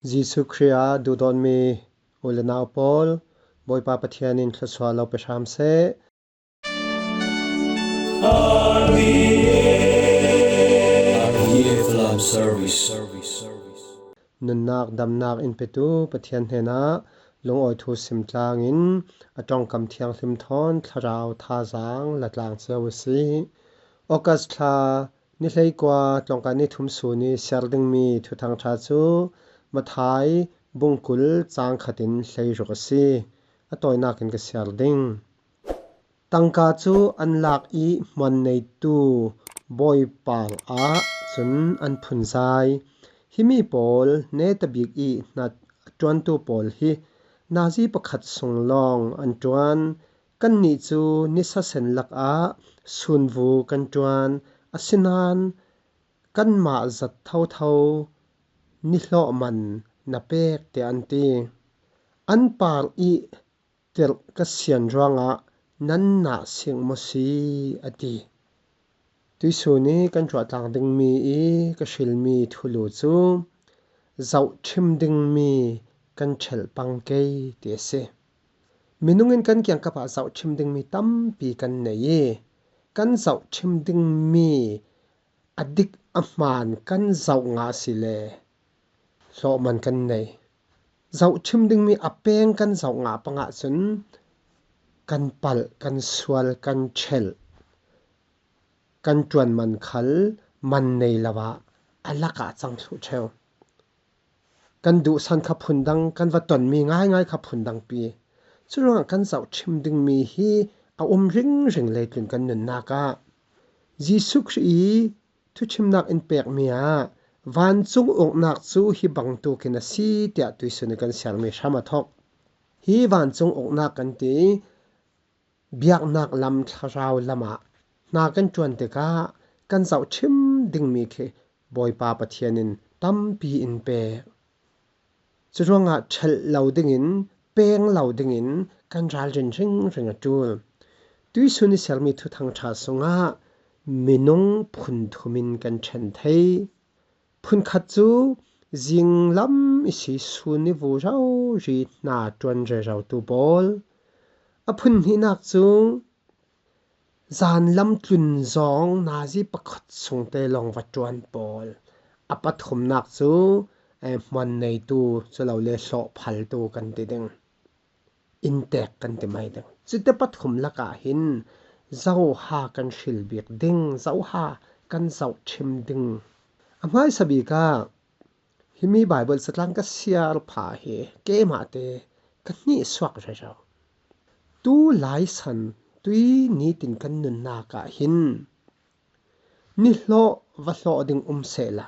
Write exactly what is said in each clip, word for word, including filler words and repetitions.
Jesuh Khrih ah duhdawtmi u le nau pawl, Bawipa Pathian in thluasuah lo pe hram seh. Nunnak damnak in petu Pathian hnenah lungawi thu sim tlangin a ṭongkam thianghlim thawn thlarau thazaang la tlang cio u sih. August thla ni hleikua tlawngkai ni thum sun i siar dingmi thuthang ṭha cu Matthai bung kul cang khat in hleiruk a si. A tawinak in ka siar ding. Tangka cu an lak i hmuan neitu bawi par ah cun an phunzai. Himi pawl netabik i hna ṭuantu pawl hi nazi pakhat sung lawng an ṭuan. Kannih cu nisa sen lakah sunvu kan ṭuan, asinain kanmah zat thotho nihlawhman na pek, tiah an ti. An par i tirh ka sian ruangah nan nah sing maw si, a ti. Tuihsun i kan ruahtlang dingmi i ka hrilmi thulu cu zohṭhim dingmi kan ṭhelh pang kei ti a si. Minung in kan kiangkap ah zohṭhim dingmi tampi kan nei i kan zohṭhim dingmi a dik a hmaan kan zoh ngah si le hlawhman kan nei. Zohṭhim dingmi a peng kan zoh ngah pangah cun kan palh, kan sual, kan ṭhelh, kan ṭuan man khal man nei lo ah a lakah cang thluh ṭheu. Kan duhsan kha phundang, kan va tonmi ngaingai kha phundangpi. Curuangah kan zohṭhim dingmi hi a um ringring leitlun kan nunnak ah Jesuh Khrih i thuṭhimnak in pekmi ah vancung uknak cu hi bangtuk in a si, tiah tuihsun i kan siarmi hram a thawk. Hi vancung uknak kan ti biaknak lam thlarau lamah hna kan ṭuan tikah kan zohṭhim dingmi khi Bawipa Pathian in tampi in pek. Curuangah ṭhelh lo dingin, peng lo dingin kan ralrin hringring a ṭul. Tuihsun i siarmi thuthang ṭha sungah minung phun thum in kan ṭhen thei. Phun khat cu zinglam i si sun i vu rori hna ṭuan rerotu pawl. A phun hnihnak cu zanlam tlun zawng nazi pakhat sungte lawng va ṭuan pawl. A pathumnak cu, eh, hmuan neitu, culole hlawhphaltu kan ti ding. Inntek kan ti mai ding. Cute pathum lakah hin zoha kan hril bik ding, zoha kan zohṭhim ding. A hmaisa bik ah himi Baibal catlang ka siar pha hi keimahte ka hnihsuak rero. Tu lai san tui nitin kan nunnak ah hin nihlawh va hlawh ding um sehla,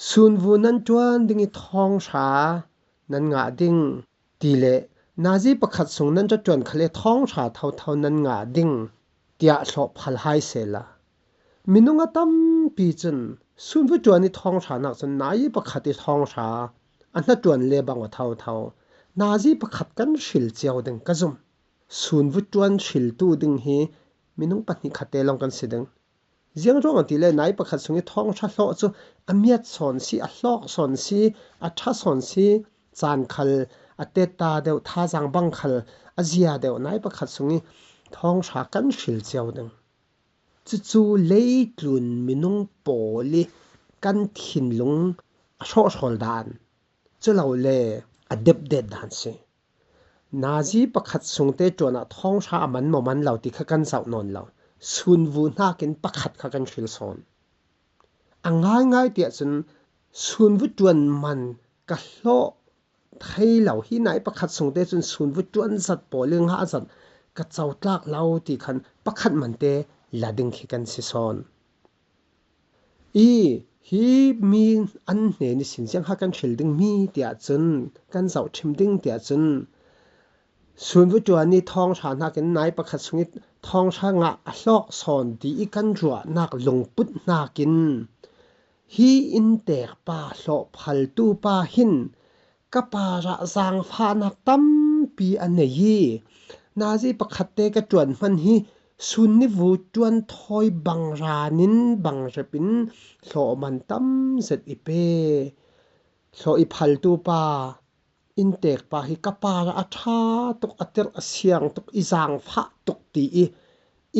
sunvu nan ṭuan ding i thawng hra nan ngah ding, ti le nazi pakhat sung nan ra ṭuan khal le thawng hra thotho nan ngah ding, tiah hlawhphal hai sehla. Minung a tampi cun sunvu ṭuan i thawng hranak cun nazi pakhat i thawng hra, a hnaṭuan le bang a thotho, nazi pakhat kan hril cio ding ka zum. Sunvu ṭuan hriltu ding hi minung pahnih khatte lawng kan si ding. Ziang ruang a ti le, nai pakhat sung i thawng hra hlawh cu a miat sawn si, a hlawk sawn si, a ṭha sawn si, caan khal a tetta deuh, thazaang bang khal a zia deuh, nai pakhat sung i thawng hra kan hril cio ding. Cucu leitlun minung pawl i kan thinlung a hrawhhrawl dan, culole a depdet dan si. Nazi pakhat sungte ṭuan ah thawng hra a man maw man lo ti kha kan zoh nawn lo. Sunvu hnakin pakhat kha kan hril sawn. A ngaingai tiah cun sunvu ṭuan man ka hlawh thei lo, hi nai pakhat sungte cun sunvu ṭuan zat pawl i ngah zat ka cotlak lo ti khan pakhat mante la ding khi kan si sawn. I, hi mi an hnen ihsin ziangha kan hril ding mi tiah cun, kan zohṭhim ding tiah cun, sunvu ṭuan i thawng hra hnakin nai pakhat sung i thawng hra ngah a hlawk sawn ti i kan ruahnak lungput hnakin, hi inntek pa hlawhphaltu pa hin ka parah zaangfahnak tampi a nei i, nazi pakhatte ka ṭuan hmanh hi sun nivu ṭuan thawi bang ranin bang repin hlawhman tam zet i pe. Hlawh i phaltu pa, inntekpa hi ka parah a ṭha tuk, a tirh a siang tuk, i zaangfah tuk ti i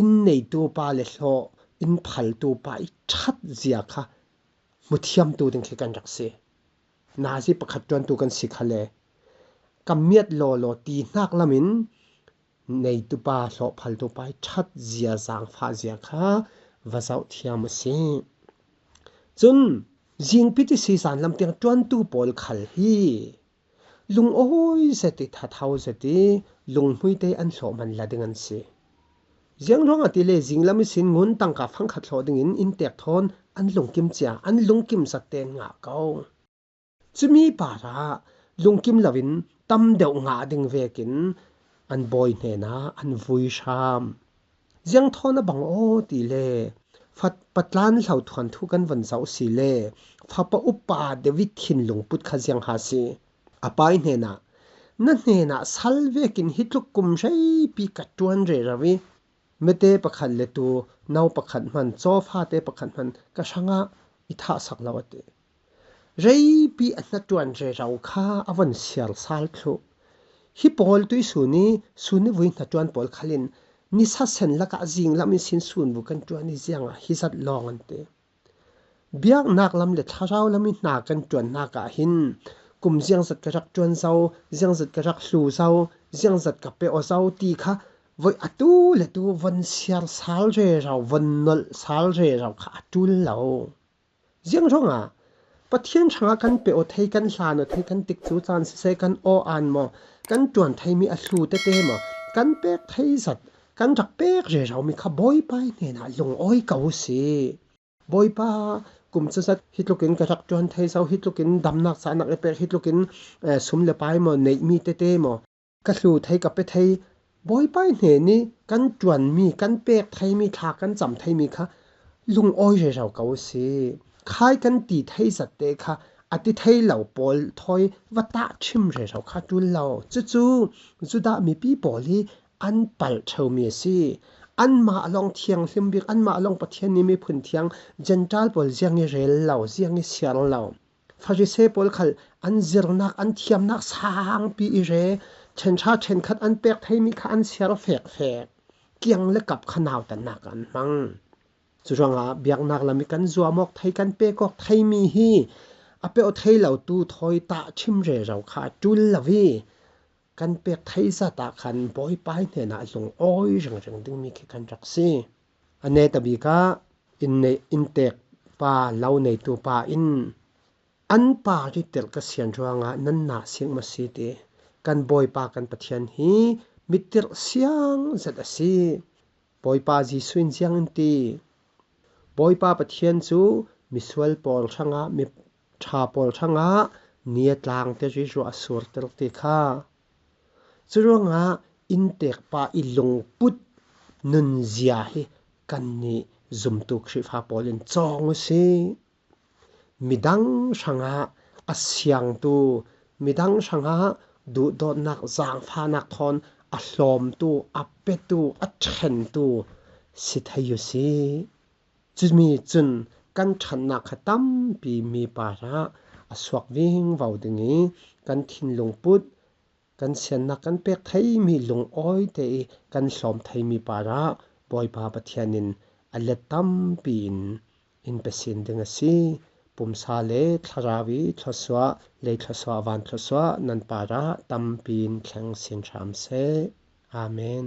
inn neitu pa le hlawh inn phaltu pa i ṭhat zia kha hmuthiamtu ding khi kan rak si. Nazi pakhat ṭuantu kan si kha le, ka miat lawlaw ti hnak lamin neitu pa, hlawh phaltu pa i ṭhat zia, zaangfah zia kha va zoh thiam u sih. Cun zingpi ti si zan lam tiang ṭuantu pawl khal hi lungawi zet i, thathau zet i, lunghmuite an hlawh man la ding an si. Ziang ruangah ti le, zinglam ihsin ngun tangka fangkhat hlawh dingin inntek thawn an lungkim cia, an lungkim zat tein ngah ko. Cumi parah lungkim loin tam deuh ngah ding vekin an bawi hnenah an vui hram. Ziang thawn a bang aw ti le, fat patlan hlauhthuan thu kan von zoh si le, fapa upa David thinlung put kha ziang ha si. A pa i hnenah, na hnenah sal vekin hi tluk kum hreipi ka ṭuan rero i, mete pakhat le tu no pakhat hman, cawfate pakhat hman ka hrangah i thahsak lo, a ti. Reipi a hnaṭuan rero kha a von siar sal thluh. Hi pawl tuisun i sun i vui hnaṭuan pawl khalin nisa sen lakah zinglam ihsin sun vu kan ṭuan i ziangah hi zat lawng an ti. Biaknak lam le thlarau lam i hna kan ṭuannak ah hin kum ziangzat ka rak ṭuan zo, ziangzat ka rak hlu zo, ziangzat ka pe aw zo ti kha voi atu le tu von siar sal rero, von nolh sal rero kha a ṭul lo. Ziang ruangah Pathian hrangah kan pe aw thei, kan hlan aw thei, kan tikcu caan siseh, kan aw aan maw, kan ṭuan theimi a hlu tete maw, kan pek thei zat, kan rak pek rero mi kha Bawipa i hnenah lungawi ko u sih. Bawipa, kum cazat hi tlukin ka rak ṭuan thei zo, hi tlukin damnak cahnak i pek, hi tlukin, eh, sum le pai maw, neihmi tete maw, ka hlu thei, ka pe thei. Bawipa i hnen i kan ṭuanmi, kan pek theimi, thla kan cam theimi kha lungawi rero ko u sih. Khai kan ti thei zatte kha a ti thei lo pawl thawi va tahṭhim rero kha ṭul lo. Cucu Judah mipi pawl hi an palh ṭheumi a si. Anmah a lawng thianghlim bik, anmah a lawng Pathian i miphun thiang, Gentile pawl ziang i rel lo, ziang i siar lo. Farisee pawl khal an zirnak, an thiamnak sangpi i re, ṭhenṭha ṭhenkhat an pek theimi kha an siar fekfek. Kiang le kap kha nautatnak an hmang. Curuangah biaknak lam i kan zuam awk thei, kan pek awk theimi hi a pe aw thei lotu thawi tahṭhim rero kha a ṭul lo i, kan pek thei zat ah khan Bawipa i hnenah lungawi ringring dingmi khi kan rak si. A netabik ah inn nei, inntek pa, lo neitu pa in an par i tirh ka sian ruangah nan nah sik maw si ti. Kan Bawipa kan Pathian hi mi tirh siang zet a si. Bawipa Jesuh in ziang in ti, Bawipa Pathian cu misual pawl hrangah, mi ṭha pawl hrangah ni a tlangter i ruah a surter ti kha. Curuangah inntekpa i lungput nunzia hi kannih zumtu Khrihfa pawl in cawng u sih. Midang hrangah a siangtu, midang hrangah duhdawtnak, zaangfahnak thawn a hlawmtu, a petu, a ṭhentu si thei u sih. Cumi cun kan ṭhatnak kha tampi mi parah a suak vingvo ding i kan thinlung put, kan siannak kan pek theimi lungawite i kan hlawm theimi parah Bawipa Pathian in a let tampi in in pe sin ding a si. Pumsa le thlarau i thluasuah, lei thluasuah, van thluasuah nan parah tampi in thleng sin hram seh. Amen.